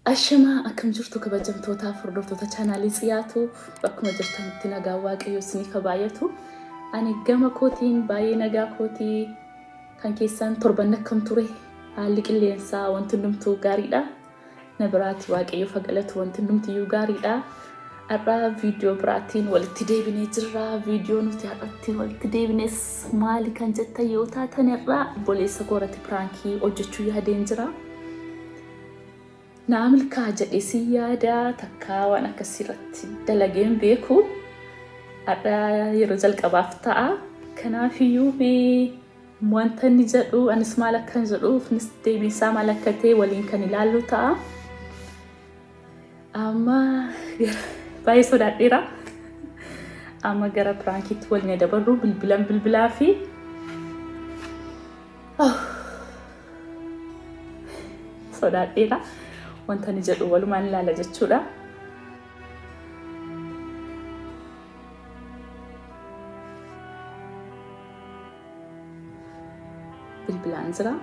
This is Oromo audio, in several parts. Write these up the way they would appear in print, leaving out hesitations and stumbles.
Ashamaa akkam jirtu kabajamtootaaf hordoftoota chaanaalii Tsiyaatu bakkuma jirtanitti nagaan Waaqayyoo isiniif haa baay'atu. Ani gama kootiin baay'ee nagaa kootii kan keessan torban akkam ture haalli qilleensaa wanti hundumtuu gaariidha. Na biraati Waaqayyoof haa galatu wanti hundumtiyyuu gaariidha. Har'a viidiyoo biraatiin walitti deebinee jirra. Viidiyoo nuti har'atti walitti deebines maali kan jettan yoo taatan irraa obboleessa koo irratti piraankii hojjechuu yaadeen jira. Naa milkaa'a jedhee sin yaada takkaa waan akkasii irratti dalageen beeku. Har'a yeroo jalqabaaf ta'a. Kanaafiyyuu mee wanta inni jedhu anis maal akkan jedhuuf innis deebiinsaa maal akka ta'e waliin kan ilaallu ta'a. Amma baay'ee sodaadheera. Amma gara piraankiitti waliin dabarru bilbilan bilbilaa fi sodaadheera. Wanta inni jedhu walumaan ilaala jechuudha. Bilbilaan jira.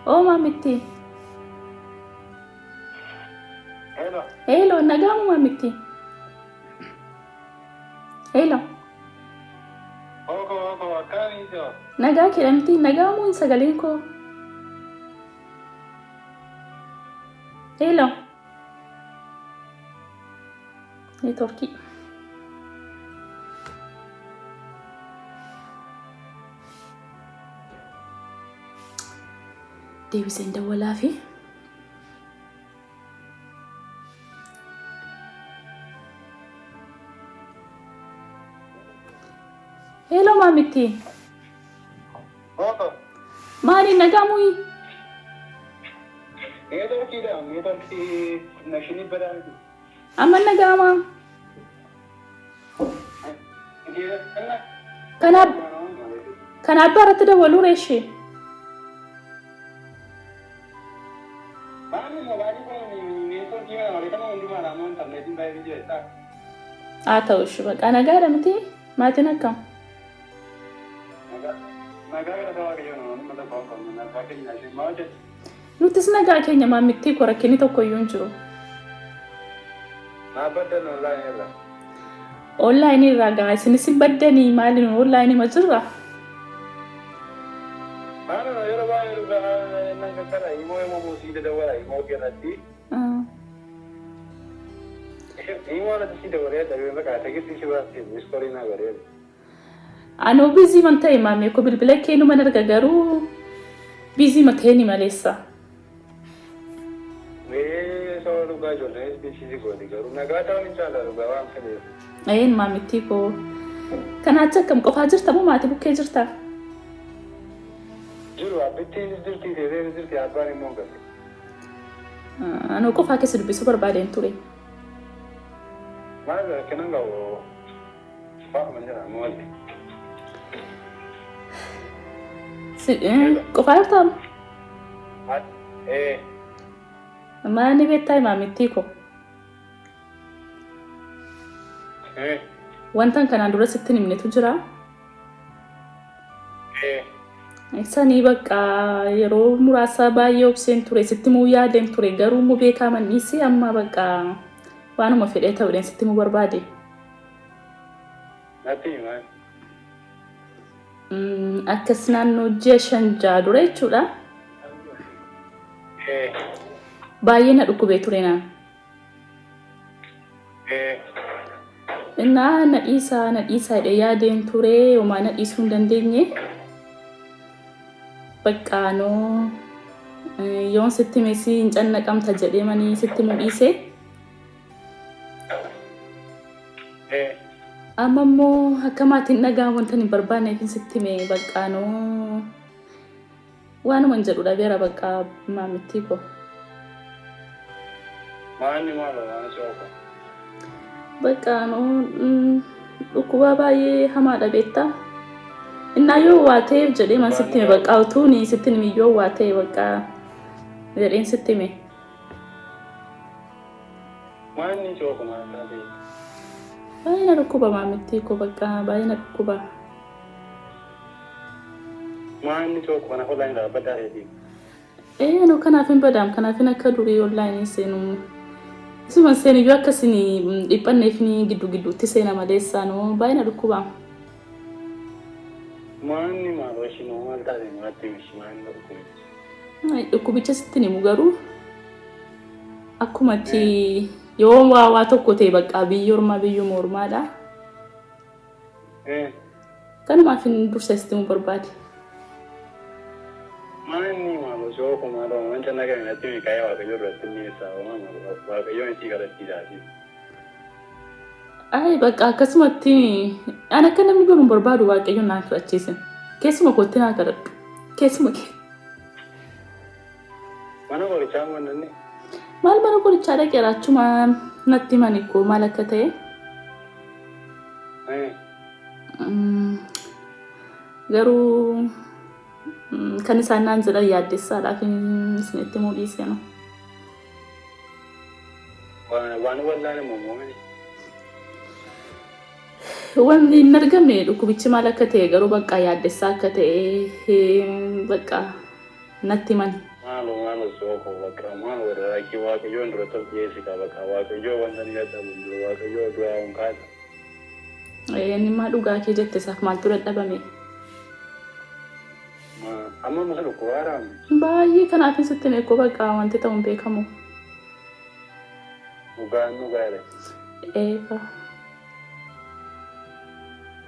Oo maamitti. Hello. Hello, nagaamu maamitti. Hello. Oko, oko, akkamii jira? Nagaa keedhamti nagaamuun sagaleen koo. Hello. Neetworkii. Deebiseen dawwalaa fi Hello maamitti. Oko. Maali nagaa muyi? Neetworkiidha. Neetworkii connection badaa miti. Amma nagaamaa. Kanaaf kan abbaa irratti dawwaluu reeshee. Maali mobaayilii kun neetworkii mana malee kama hundumaa ammoo intarneetiin baay'ee jira. Haa ta'u ishee bakka nagaadha miti maatiin akkam. Nagaa gara waaqayyoon nama tokko hin qabnu nagaa keenya ishee maal hojjetu? Nutis nagaa keenya maammittii koo rakkinni tokko iyyuu hin jiru. Maaf baddan online irra? Online irraa gaa isinis hin baddanii maali nu online ma jirra? Maal yeroo baay'ee dhugaa nan kakkara himoo himoo muusii dadawwala himoo irratti. Himoo irratti si dabalee dhabee maqaa tegistii si baastee istorii naa godhee. Anoo biizii man ta'e maamee koo bilbila kee numan arga garuu biizii ma ta'e ni maleessa. Mee saba dhugaa ijoolleen biizii gooti garuu nagaa ta'uun hin caala dhugaa waan fedheef. Ayeen maamittii koo. Kanaachi akkam qofaa jirta moo maatii bukkee jirta? Jiru abbittiin jirti teessee jirti abbaan immoo hin galle. Anoo qofaa keessa dubbisuu barbaadeen ture. Maal rakkinan qabu faama jira maali? Qofaa jirtaa? Maal ni beektaa maamittii koo? Wantan kanaan dura sitti hin himnetu jira. Sanii bakka yeroo muraasa baay'ee obseen ture sitti muu yaadeen ture garuu immoo beekaa manniisi amma bakka waanuma fedhee ta'uudhaan sitti muu barbaade. Natti himaa. Akkas naannoo ji'a 5-6 dura jechuudha. Baay'ee na dhukkubee ture naan. Innaa na dhiisaa na dhiisaa jedhee yaadeen ture homaa na dhiisuu hin dandeenye. Bakka noo yoon sitti hime si hin cannaqamta jedhee manii sitti himuu dhiise. Amma immoo akka maatiin dhagaa wanta hin barbaanneef sitti hime bakka noo waanuma hin jedhu dhabeera bakka maamittii koo. Maanni maal waan si oofa? Bakka noo dhukkuba baay'ee hamaadha beektaa. Innaa yoo waa ta'eef jedhee man sitti hime bakka utuuni sitti himi yoo waa ta'e bakka jedheen sitti hime. Maanni si oofa maal taatee? Baay'ee na dhukkuba maamittii koo bakka baay'ee na dhukkuba. Maanni si oofa kana holaan irraa baddaa reetii. Ee no kanaaf hin badaam kanaafin akka durii onlaayinii seenu isuma seeniyyuu akka isin dhiphanneef ni giddu gidduutti seena maleessaa noo baay'ee na dhukkuba. Maanni maaloo ishii moo maal taate natti himi ishii maanni dhukkubichi. Dhukkubicha sitti himu garuu akkuma itti yoo waa waa tokko ta'e bakka biyyi ormaa biyyuma ormaadha. Kanumaaf hin dursa sitti himuu barbaade. Maanni maaloo si oofu maaloo wanta nagame natti himi kaa'ee waaqayyo irratti inni eessaa uumaa waaqayyoon isii kadhachiisaati. Ay bakka akkasumatti an akka namni baru hin barbaadu waaqayyoon naan kadhachiisin. Keessuma kootti naa kadhadhu. Keessuma kee. Mana qorichaa moo inni? Maal mana qorichaa dhaqeera achuma natti himani koo maal akka ta'e. Garuu kan isaan naan jedhan yaaddessaadhaaf isinitti himuu dhiiseenu. Waan wallaanamu moo miti? Wanni hin argamne dhukkubichi maal akka ta'e garuu bakka yaaddessaa akka ta'e bakka natti himani. Maaloo maaloo sooko bakka maaloo daraakii waaqayyoon duratti of dhiyeessi kaa bakka waaqayyoo wanta ni dadhabu hin jiru waaqayyoo du'aa hin kaasa. Inni maa dhugaa kee jette isaaf maaltu dadhabame? Amma musa dhukkubaadhaan. Baay'ee kanaafin sitti hime koo bakka wanti ta'u hin beekamu. Dhugaan dhugaadha. Eegaa.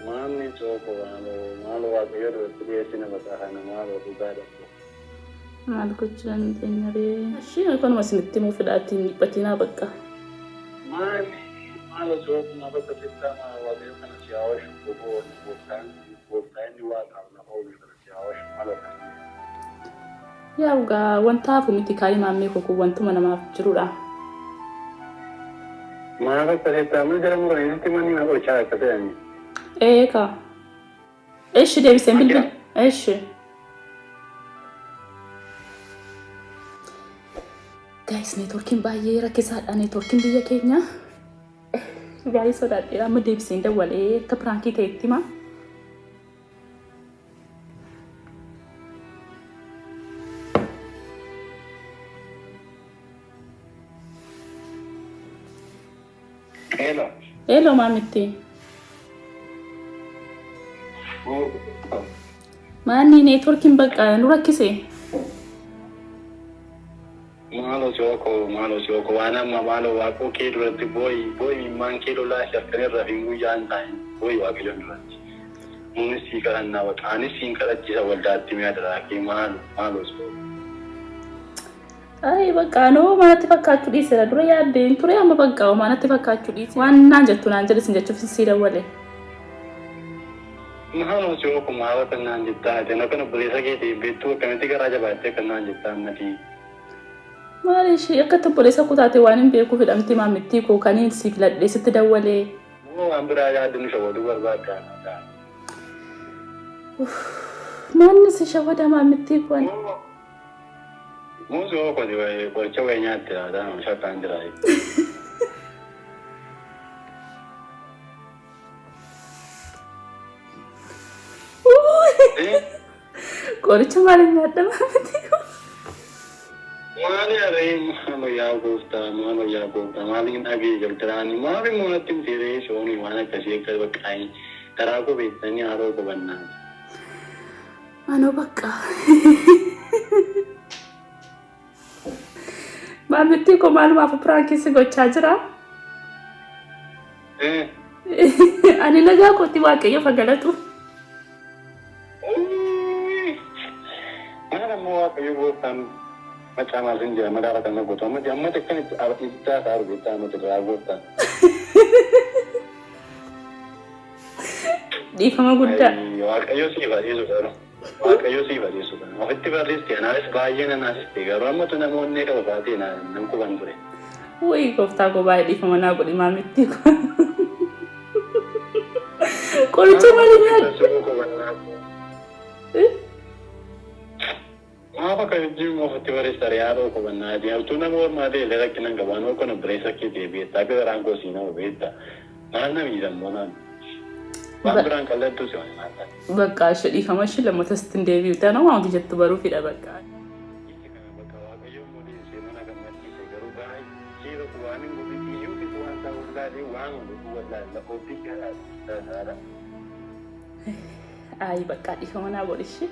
Maamni sooko maaloo maaloo waaqayyoo duratti dhiyeessi nama kana maaloo dhugaadha. Maal gochuu dandeenya ree? Ishee kanuma isinitti himuu fedhaatiin dhiphatinaa bakka. Maali maaloo sooko maal bakka sittaa maal waaqayyo kana si haa oolchu goboo gooftaan gooftaan inni waaqaaf lafa uume kana si haa oolchu maaloo kana. Yaa dhugaa wanta hafu miti kaayii maammee koo kun wantuma namaaf jirudha. Maal akka sittaa maal jala muranii sitti manni mana qorichaa akka ta'anii. Eegaa. Eshi deebiseen bilbil. Eshi. Guys, neetworkiin baay'ee rakkisaadha. Neetworkiin biyya keenya. Baay'ee sodaadheera. Amma deebiseen dawwalee akka piraankii ta'etti hima. Hello. Hello maamitti. Maanni neetworkiin bakka nu rakkise. Maaloo sooko maaloo sooko waan amma maaloo waaqoo kee duratti booyi booyi mimmaan kee lolaa halkan irra fi guyyaan taa'in booyi waaqayyoon duratti. Nuunis sii kadhannaa baqa anis siin kadhachiisa waldaatti mi'a daraa kee maaloo maaloo sooko. Ay bakka anoo manatti fakkaachuu dhiiseera dura yaaddeen ture amma bakka manatti fakkaachuu dhiise waan naan jettu naan jedhe sin jechuuf sii dawwale. Maaloo sooko maaloo kan naan jettaa ati kan obboleessa keetii beektuu akkamitti garaa jabaattee kan naan jettaa ammatii. Maal ishee akka obboleessa koo taate waan hin beekuuf hidhamti maamittii koo kaniin si filadhee sitti dawwalee. Moo waan biraa yaaddu nu shawwaduu barbaaddaa laata? Maanni si shawwada maamittii koo ani. Moo sooko qoricha wayii nyaatte laata shakkaan jira. Qoricha maaliin nyaadha maamittii koo? Maali aree maaloo yaa gooftaa maaloo yaa gooftaa maaliin dhagee jalqiraani maali immoo natti himte ree soonii waan akkasii akka bakka karaa koo beektanii haroo qubannaa. Anoo bakka. Maamittii koo maalumaaf piraankii si gochaa jira? Ani nagaa kootti waaqayyo fagalatu. Maal ammoo waaqayyo gooftaan macaa maal sin jira madaala kan gootu amma amma akkan itti ibsaa isaa argu ibsaa amma jira gooftaan. Dhiifama guddaa. Waaqayyo siif adiisu garuu. Waaqayyo siif adiisu garuu. Ofitti barreessite anaanis baay'ee na naasiste garuu ammatu namoonni qaba baatee nan quban ture. Wuyi gooftaa koo baay'ee dhiifama naa godhi maamittii koo. Qoricha maalii nyaadhu? Maaf akka jijjiiruma ofitti barreessa yaadoo qubannaa ati nama ormaa ta'e illee rakkina hin qabu anoo kun obboleessa kee ta'e beektaa akka garaan koo siinaa beektaa maal na miidhammoo naan waan biraan qalladdu si waan maal taate. Bakka ishee dhiifama ishee lammata sitti hin deebi'u. Tana waan jettu baruufidha bakka. Waaqayyo immoo deebisee mana gammachiise garuu baay'ee tokko waan hin godhin iyyuu bitu waan isaa wallaalee waan godhu wallaalla oobdii gahaadha. Ayi bakka dhiifama naa godhishi.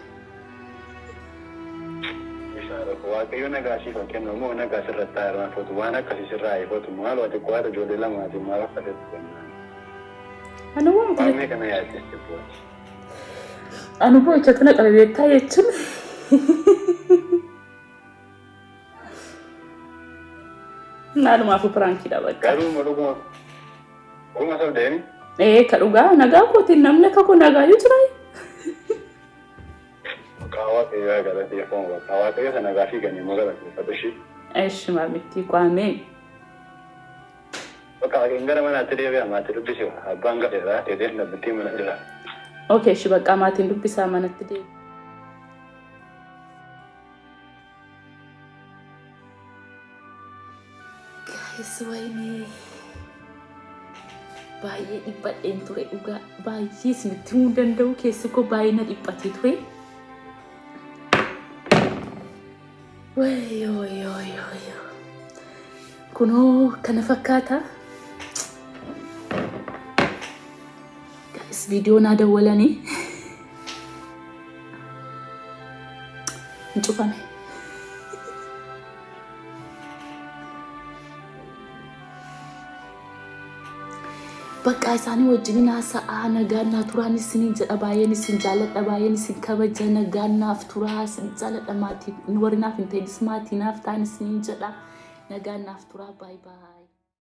Waaqayyo nagaa siif haa kennu immoo nagaa sirratti haa irraanfatu waan akkasii sirraa haa ifatu maal ati qo'aadha ijoollee lamaatiin maal akka ta'e kennaan. Anu waan Waan meeqa na yaaddeesse bu'aati. Anu boo'icha tana qabe beektaa jechuun. Maalumaafuu piraankiidha bakka. Garuu immoo dhuguma dhuguma sobdeeni. Ee ka dhugaa nagaa kootiin namni akka koo nagaa yoo jira. Maqaa Waaqayyoo galateeffamu maqaa Waaqayyoo sana nagaa fi ganii immoo galateeffatu ishii. Eshi maamitti kwaameen. Bakka Waaqayyoon gara manaatti deebi'a maatii dubbisi abbaan galeera deebi'ee dhaabbattee mana jira. Okay, eshi bakka maatiin dubbisaa manatti deebi. Guys, wayinee baay'ee dhiphadheen ture dhugaa baay'ee isinitti himuu hin danda'u keessi koo baay'ee na dhiphatee ture. Wayyoo wayyoo wayyoo wayyoo. Kunoo kana fakkaata. Guys, viidiyoo naa dawwalanii. Hin cufame. Bakka isaanii wajjin haasa'aa nagaan naa turaan isiniin jedha baay'een isin jaalladha baay'een isin kabaja nagaan naaf turaa isin jaalladha maatii warri naaf hin ta'inis maatii naaf ta'an isiniin jedha nagaan naaf turaa baay'ee baay'ee.